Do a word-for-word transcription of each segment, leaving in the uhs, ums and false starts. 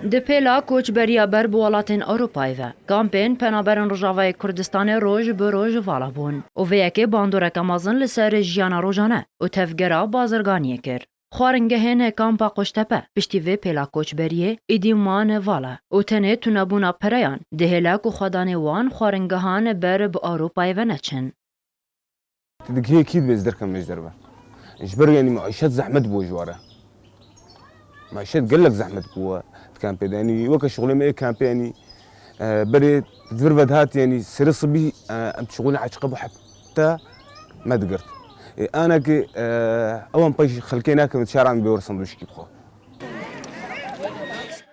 Di pêla koçberiya ber bi welatên Ewropayê ve, kampên penaberên Rojavayê Kurdistanê roj bi roj vala bûn û vê yekê bandoreke mezin li ser jiyana rojane û tevgera bazirganiyê kir. Xwaringehên kampa Qoçtepe piştî vê pêla koçberiyê êdî man vala û tenê tunebûna pereyan dihêle ku xwedanê wan xwaringehan ber bi Ewropayê ve neçin. Tu digihê kî dibê ez derkevime ji derve? Ji ber, yanî, maîşet zehmet bû ji ware. Maîşet gelek zehmet bû di kampê de. Yanî, weke şixulê me ê kampê, yanî, e, berê di vir ve dihat, yanî, serê sibî, e, em şixulê eçiqe bû heta me digirt. Ê, anekê, e, ewan pey xelkê nakevin şaran bê were sandwîçkî bixwe.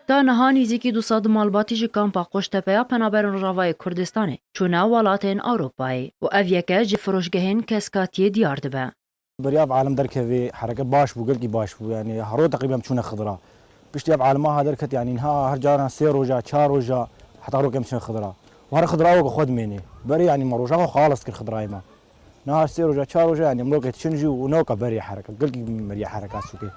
Ta niha nîzîkî du sed malbatî ji kampa Qoçtepeya penaberên Rojavayê Kurdistanê çûne welatên Ewropayê û ev yeke ji firoşgehên keskatiyê diyar dibe. Beriya ev alem derkevê hereke baş bû, gelkî baş bû. Yanî hero teqrîben çûne Xidra. Piştî ev alema ha derket, yanî niha her caran sê roja, çar roja, heta rokê em çûne Xidra. Û her Xidra weke xwe dimênê. Berê, yanî me roja xwe xalis kir Xidrayê me. Niha sê roja, çar roja, yanî em rokê diçin jî û ne weke berê hereke. Gelkî meriya hereka sûkê.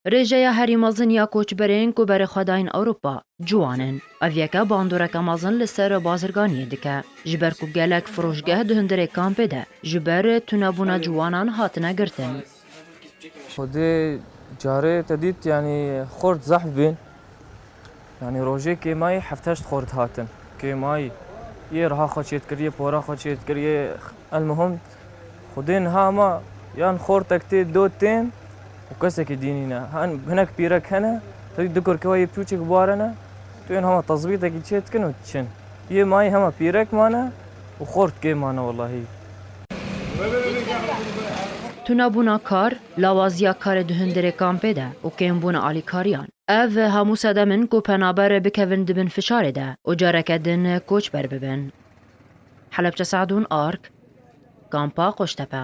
Rêjeya herî mezin ya koçberên ku berê xwe dayîn Ewropa, ciwan in. Ev yeke bandoreke mezin li ser bazirganiyê dike, ji ber ku gelek firoşgeh di hundirê kampê de ji ber tunebûna ciwanan hatine girtin. Xwedê carê te dît, yanî xort zehf bîn. Yanî rojê kêmayî heft heşt xort hatin. Kêmayî. Yê riha xwe çêt kir, yê pora xwe çêt kir, yê, elmuhim, Xwedê niha hema yan xortek tê do tên û kesekî dî nîne. Hin-, hinek pîrek hene, tevî du kurkê we yê piçûçik biwarene, tu yên hema tezbîtekî çê dikin û diçin. Yê mayî hema pîrek mane û xort kêm mane welahî. Tunebûna kar, lawaziya karê di hundirê kampê de û kêmbûna alîkariyan. Ev hemû sedem in ku penaber bikevin di bin fişarê de û careke din koçber bibin. Helebçe Sadûn, Ark, Kampa Qoçtepe.